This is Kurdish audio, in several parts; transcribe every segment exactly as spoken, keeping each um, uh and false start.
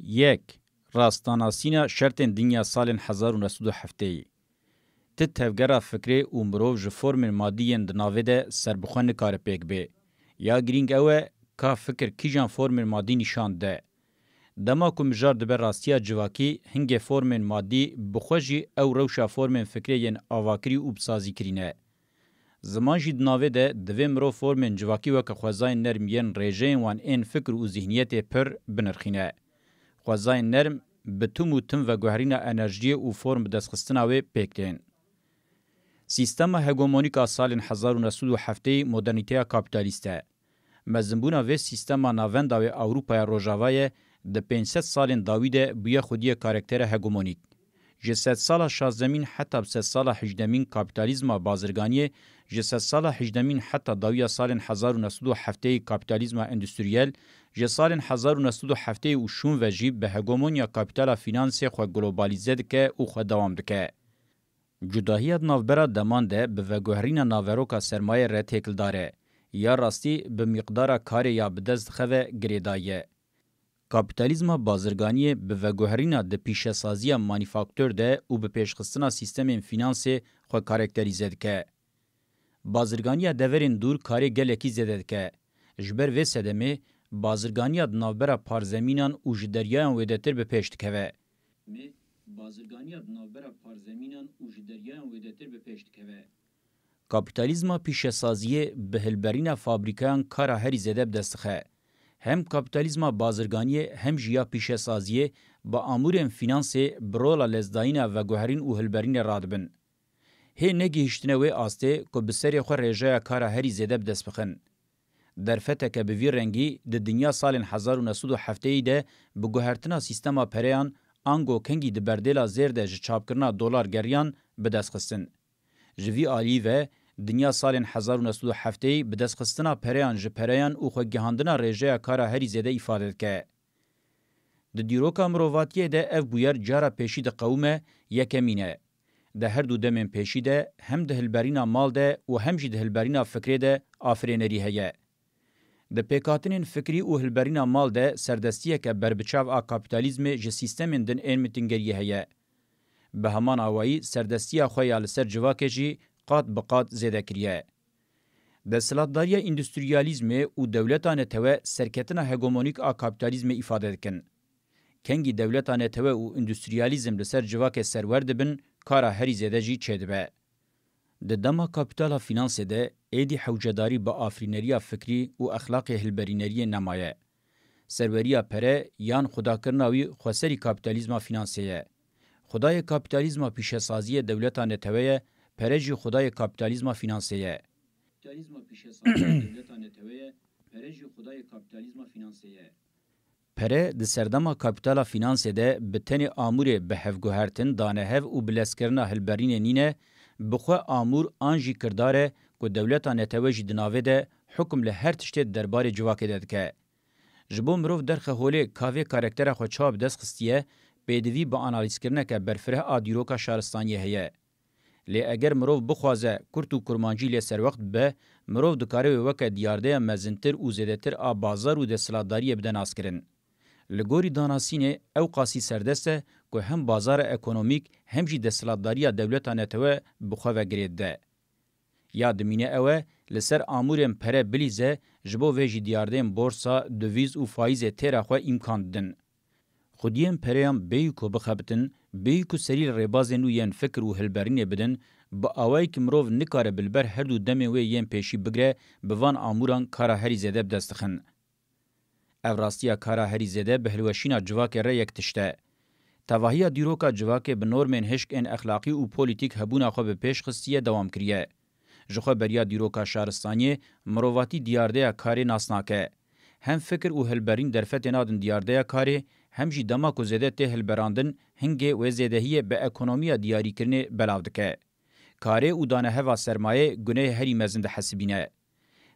Yek, rastanasîna şertên dinya salên hezar û neh sed û heftêyî. Ti tevgera fikrê û mirov ji formên madî yên di navê de serbixwe nikare pêk bê. Ya girîng ew e, ka fikir kîjan formên madî nîşan de. Dema ku mijar dibe rastiya civakî, hingê formên madî bi xwe jî ew rewşa formên fikrê yên avakirî û bisazîkirî ne. Ziman jî di navê de divê mirov formên civakî weke xwezayên nerm yên rêjeyên wan ên fikr û zîhniyetê pir binirxîne. Xwezayên nerm bi tim û tim veguherîna enerjiyê û form bidestxistina wê pêk tên. Sîstema hegemonîk a salên hezar û neh sed û heftêyî modernîteya kapîtalîst e. Mezinbûna vê sîstema navenda wê Ewropaya Rojava ye, di pênc sed salên dawî de bûye xwediyê karaktere hegemonîk. Ji sedsala şazdemîn heta bi sedsala hejdemîn kapîtalîzma bazirganiyê, ji sedsala hejdemîn heta dawiya salên hezar û neh sed û heftêyî kapîtalîzma endustriyel, ji salên hezar û neh sed û heftêyî û şûn ve jî bi hegemonya kapîtala fînansê xwe globalîze dike û xwe dewam dike. Cudahiya di navbera deman de bi veguherîna naveroka sermayê re têkildar e. Ya rastî bi mîqdara karê ya bi dest dixe ve girêdayî ye. Kapîtalîzma bazirganiyê bi veguherîna di pîşesaziya manîfaktur de û bi pêşxistina sîstemên fînansê xwe karakterîze dike. Bazirganiya deverên dûr karê gelekî zêde dike. Ji ber vê sedemê, bazirganiya di navbera parzemînan û ji deryayan wêdetir bi pêş dikeve. Mê, bazirganiya di navbera parzemînan û ji deryayan wêdetir bi pêş dikeve. Kapîtalîzma pîşesaziyê bi hilberîna fabrîkayan kara herî zêde bi dest dixe. Hem kapîtalîzma bazirganiyê hem jî ya pîşesaziyê bi amûrên fînansê bi rola lezdayîna veguherîn û hilberînê radibin. Hê negihîştine wê astê ku bi serê xwe rêjeya kara herî zêde bi dest bixin. Derfeteke bi vî rengî di dinya salên hezar û neh sed û heftêyî de bi guhertina sîstema pereyan ango kengî di berdêla zêr de ji çapkirina dolar geriyan bi dest xistin. Ji vî alî ve, dinya salên hezar û neh sed û heftêyî bi destxistina pereyan ji pereyan û xwegihandina rêjeya kara herî zêde îfade dike. Di dîroka mirovatiyê de ev bûyer cara pêşî diqewime, yekemîn e. Di her du demên pêşî de hem di hilberîna mal de û hem jî di hilberîna fikrê de afirênerî heye. Di pêkhatinên fikrî û hilberîna mal de serdestiyeke berbiçav a kapîtalîzmê ji sîstemên din ên mitingeriyê heye. Bi heman awayî serdestiya xwe ya li ser civakê jî qat bi qat zêde kiriye. Desthilatdariya îndustriyalîzmê û dewleta netewe serketina hegemonîk a kapîtalîzmê îfade dikin. Kengî dewleta netewe û îndustriyalîzm li ser civakê serwer dibin, kara herî zêde jî çêdibe. Di dema kapîtala fînansê de êdî hewcedarî bi afirîneriya fikrî û exlaqê hilberîneriyê nemaye. Serweriya pere yan xwedakirina wî xweserî kapîtalîzma fînansê ye. Xwedayê kapîtalîzma pîşesaziyê dewleta netewe ye, pere jî xwedayê kapîtalîzma fînansê ye. Kapîtalîzma pîşesaziyê dewleta netewe ye, pere jî xwedayê kapîtalîzma fînansê ye. Pere di serdema kapîtala fînansê de bi tenê amûrê bi hevguhertin, danehev û bilezkirina hilberînê nîne, bi xwe amûr an jî kirdar e ku dewleta netewe jî di navê de hukm li her tiştê di derbarê civakê de dike. Ji bo mirov derxe holê ka vê karaktera xwe çawa bi dest xistiye, pêdivî bi analîzkirineke berfireh a dîroka şaristaniyê heye. Lê eger mirov bixwaze kurt û kurmancî lê serwext bibe, mirov dikare wê weke diyardeya mezintir û zêdetir a bazar û desthilatdariyê bide naskirin. Li gorî Danasînê ew qasî serdest e ku hem bazara ekonomîk hem jî desthilatdariya dewleta netewe bi xwe ve girê dide. Ya dimîne ew e, li ser amûrên pere bilîze, ji bo vê jî diyardeyên borsa, dovîz û faîzê têra xwe îmkan didin. Xwediyên pereyan bêyî ku bixebitin, bêyî ku serî li rêbazên nû yên fikir û hilberînê bidin, bi awayekî mirov nikare bi li ber her du demên wê yên pêşî bigire, bi van amûran kara herî zêde bi dest dixin. Ev rastiya kara herî zêde bi hilweşîna civakê re yek tişt e. Tevahiya dîroka civakê bi normên hişk ên exlaqî û polîtîk hebûna xwe bi pêş xistiye, dewam kiriye. Ji xwe beriya dîroka şaristaniyê mirovatî diyardeya karê nas nake. Hem fikir û hilberîn derfetê nadin diyardeya karê, hem jî dema ku zêde tê hilberandin, hingê wê zêdehiyê bi ekonomiya diyarîkirinê belav dike. Karê û daneheva sermayê guneyê herî mezin dihesibîne.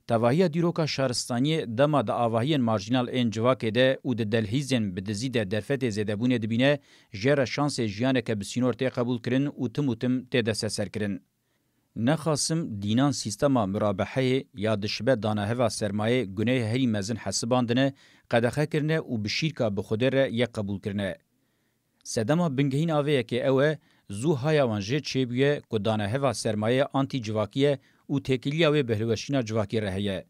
Tevahiya dîroka şaristaniyê dema di avahiyên marjînal ên civakê de û di delhîzên bi dizî de derfetê zêdebûnê dibîne, jê re şansê jiyaneke bi sînor tê qebûlkirin û tim û tim tê desteserkirin. Nexasim dînan sîstema murabeheyê ya dişibe daneheva sermayê guneyê herî mezin hesibandine, qedexe kirine û bi şîrka bi Xwedê re yek qebûl kirine. Sedema bingehîn a vê yekê ew e, zû haya wan jê çêbûye ku daneheva sermayê antî-civakî ye û têkiliya wê bi hilweşîna civakî re heye.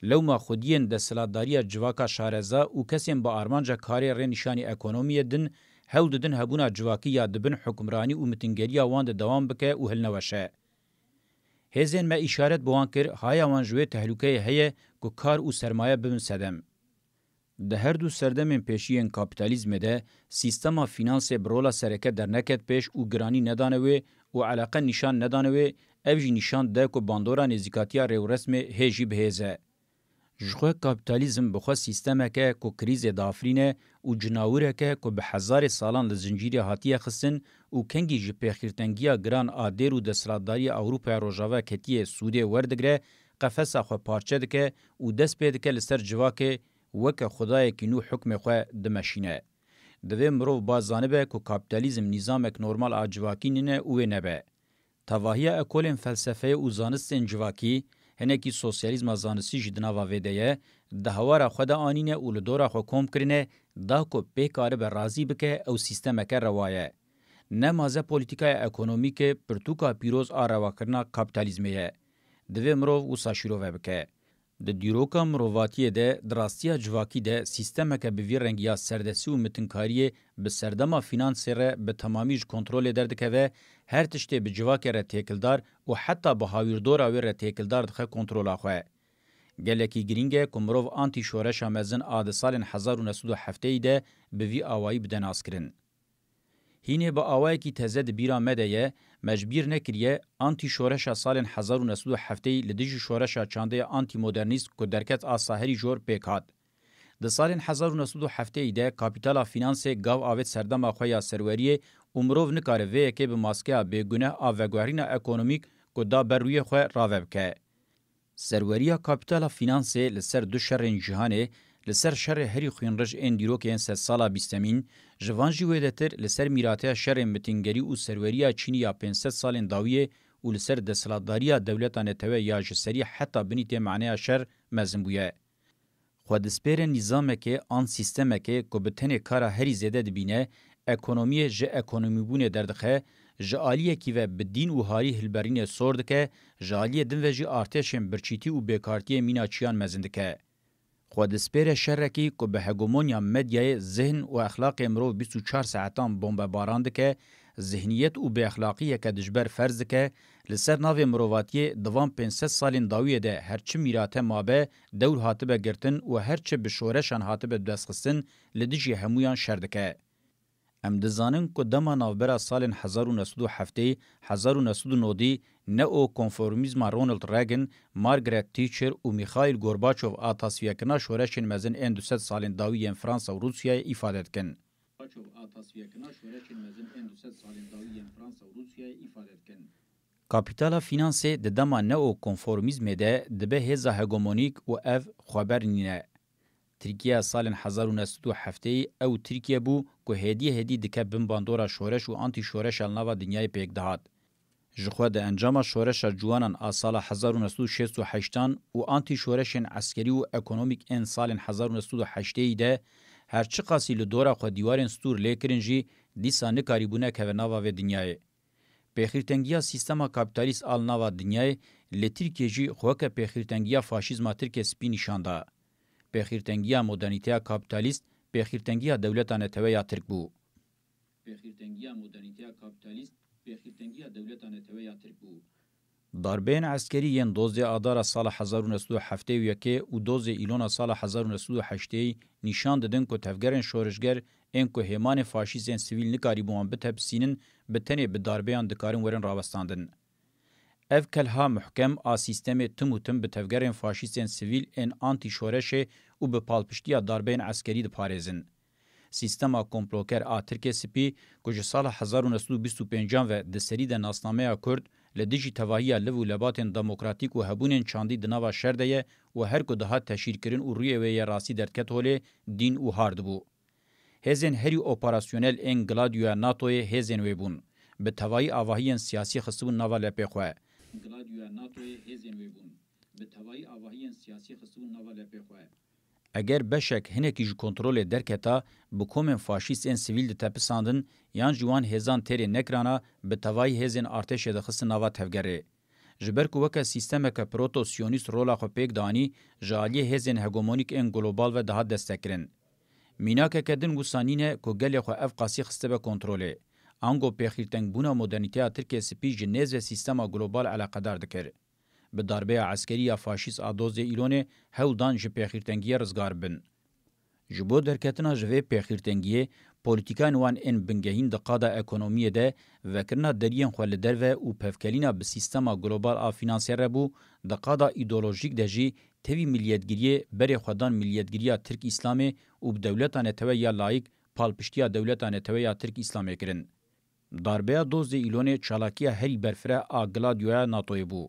Lewma xwediyên desthilatdariya civaka şareza û kesên bi armanca karê rê nîşanî ekonomiyê din hewl didin hebûna civakî ya di bin hukimranî û mitingeriya wan de dewam bike û hilneweşe. Hêzên me îşaret bi wan kir, haya wan ji wê tehlûkeyê heye ku kar û sermaye bibin sedem. Di her du serdemên pêşî yên kapîtalîzmê de, sîstema fînansê bi rola sereke derneket pêş û giranî nedane wê û eleqe nîşan nedane wê, ev jî nîşan dide ku bandora nêzîkatiya rêwresmê hê jî bi hêz e. Ji xwe kapîtalîzm bi xwe sîstemek e ku krîzê diafirîne û cinawirek e ku bi hezarê salan li zincîrê hatiye xistin û kengî ji pêxîrtengiya giran a dêr û desthilatdariya Ewropaya Rojava ketiye sûdê werdigire, qefesa xwe parçe dike û dest pê dike li ser civakê weke xwedayekî nû hukmê xwe dimeşîne. Divê mirov ba zanibe ku kapîtalîzm nîzamek normal a civakî nîne û wê nebe. Tevahiya ekolên felsefeyê û zanistên civakî, hinekî sosyalîzma zanistî jî di nava vê de ye, di hewara xwe de anîne û li dora xwe kom kirine, da ku pê karibe razî bike ew sîstemeke rewa ye. Ne maze polîtîkaya ekonomîkê pirtûka pîroz a rewakirina kapîtalîzmê ye. Divê mirov wisa şîrove bike. Di dîroka mirovatiyê de, di rastiya civakî de sîstemeke bi vî rengî ya serdestî û mitinkariyê bi serdema fînansê re bi temamî ji kontrolê derdikeve, her tiştê bi civakê re têkildar û heta bi hawîrdora wê re têkildar dixe kontrola xwe. Gelekî girîng e ku mirov antî-şoreşa mezin a di salên hezar û neh sed û hefteyî de bi vî awayî bide naskirin. Hînê bi awayekî teze di bîra me de ye, me ji bîr nekiriye, antî-şoreşa salên hezar û neh sed û hefteyî li dijî şoreşa çandê ya antî-modernîst ku derket a saherî jor pêk hat. Di salên hezar û neh sed û hefteyî de kapîtala fînansê gav avêt serdema xwe ya serweriyê û mirov nikare vê yekê bi maskeya bêguneh a veguherîna ekonomîk ku da ber rûyê xwe rave bike. Serweriya kapîtala fînansê li ser du şerên cîhanê, li ser şerê herî xwînrij ên dîrokê yên sedsala bîstemîn, ji van jî wêdetir li ser mîrateya şerên mitingerî û serweriya Çînî ya pênc sed salên dawiyê û li ser desthilatdariya dewleta netewe ya ji serî heta binî tê maneya şer mezin bûye. Xwe dispêre nîzamekê an sîstemekê ku bi tenê kara herî zêde dibîne, ekonomiyê ji ekonomîbûnê derdixe, ji aliyekî ve bi dîn û harî hilberînê sor dike, ji aliyê din ve jî artêşên birçîtî û bêkartiyê mîna çiyan mezin dike. Xwe dispêre şerekî ku bi hegemonya medyayê zihn û exlaqê mirov bîst û çar saetan bombebaran dike, zihniyet û bêexlaqiyeke dijber ferz dike, li ser navê mirovatiyê di van pênc sed salên dawiyê de her çi mîrate mabe, dewr hatibe girtin û her çi bi şoreşan hatibe bidestxistin, li dijî hemûyan şer dike. Em dizanin ku dema navbera salên hezar û neh sed û heftê, hezar û neh sed û nodî, neo-konformîzma Ronald Reagan, Margaret Thatcher û Mikhail Gorbaçov a tasfiyekirina şoreşên mezin ên du sed salên dawî yên Fransa û Rûsyayê îfade dikin. Gorbaçov a tasfiyekirina şoreşên mezin ên du sed salên dawî yên Fransa û Rûsyayê îfade dikin. Kapîtala fînansê di dema neo-konformîzmê de dibe hêza hegemonîk û ev xweber nîne. Tirkiyeya salên hezar û neh sed û heftê ew Tirkiye bû ku hêdî hêdî dike bin bandora şoreş û antî-şoreşa li nava dinyayê pêk dihat. Ji xwe di encama şoreşa ciwanan a sala hezar û neh sed û şêst û heştan û antî-şoreşên eskerî û ekonomîk ên salên hezar û neh sed û heştê de her çiqasî li dora xwe dîwarên stûr lê kirin jî, dîsa nikarîbû nekeve nava vê dinyayê. Pêxîrtengiya sîstema kapîtalîst a li nava dinyayê, li Tirkiyê jî xwe weke pêxîrtengiya faşîzma tirkê spî nîşan da. Pêxîrtengiya modernîteya kapîtalîst pêxîrtengiya dewleta netewe ya tirk bû. Pêxîrtengiya modernîteya kapîtalîst pêxîrtengiya dewleta netewe ya tirk bû. Darbeyên eskerî yên dozdê Adara sala hezar û neh sed û heftê û yekê û dozdê Îlona sala hezar û neh sed û heştê nîşan didin ku tevgerên şorişger ên ku hêmanên faşîst ên sivîl nikarîbû wan bitepisînin, bi tenê bi darbeyan dikarin werin rawestandin. Ev kelha muhkem a sîstemê tim û tim bi tevgerên faşîst ên sivîl ên antî-şoreşê û bi palpiştiya darbeyên eskerî diparêzin. Sîstema komploker a Tirkê Spî, ku ji sala hezar û neh sed û bîst û pêncan ve di serî de nasnameya Kurd li dijî tevahiya liv û lebatên demokratîk û hebûnên çandî di nava şer de ye û her ku dihat teşhîrkirin û rûyê wê yê rastî derdiket holê, dîn û har dibû. Hêzên herî operasyonel ên Gladioya natoyê hêzên wê bûn. Bi tevayî avahiyên siyasî xistibûn nava lepê xwe. Gladioya NATOyê hêzên wê bûn. Bi tevayî avahiyên siyasî xistibûn nava lepê xwe. Eger beşek hinekî ji kontrolê derketa, bi komên faşîst ên sivîl ditepisandin yan jî wan hêzan têrê nekirana, bi tevayî hêzên artêşê dixistin nava tevgerê. Ji ber ku weke sîstemeke proto-siyonîst rola xwe pêk danî, ji aliyê hêzên hegemonîk ên global ve dihat destekkirin. Mînakeke din wisa nîne ku gelê xwe ev qasî xistibe kontrolê. Ango pêxîrtengbûna modernîteya Tirkê Spî ji nêz ve sîstema global eleqedar dikir. Bi darbeya eskerî ya faşîst a dozdê Îlonê hewl dan ji pêxîrtengiyê rizgar bin. Ji bo derketina ji vê pêxîrtengiyê, polîtîkayên wan ên bingehîn di qada ekonomiyê de, vekirina deriyên xwe li derve û pevkelîna bi sîstema global a fînansê re bû, di qada îdeolojîk de jî tevî miliyetgiriyê berê xwe dan miliyetgiriya Tirk Îslamê û bi dewleta netewe ya layîk palpiştiya dewleta netewe ya Tirk Îslamê kirin. Darbeya dozdê Îlonê çalakiya herî berfireh a Gladioya NATOyê bû.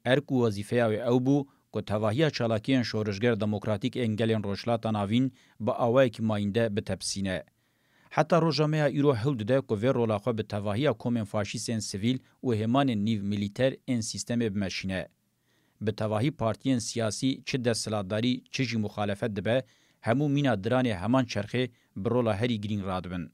Erk û wezîfeya wê ew bû ku tevahiya çalakiyên şorişger demokratîk ên gelên Rojhilata Navîn bi awayekî mayînde bitepisîne. Heta roja me ya îro hewl dide ku vê rola xwe bi tevahiya komên faşîst ên sivîl û hêmanên nîv milîter ên sîstemê bimeşîne. Bi tevahî partiyên siyasî çi desthilatdarî çi jî muxalefet dibe, hemû mîna diranê heman çerxê bi rola herî girîng radibin.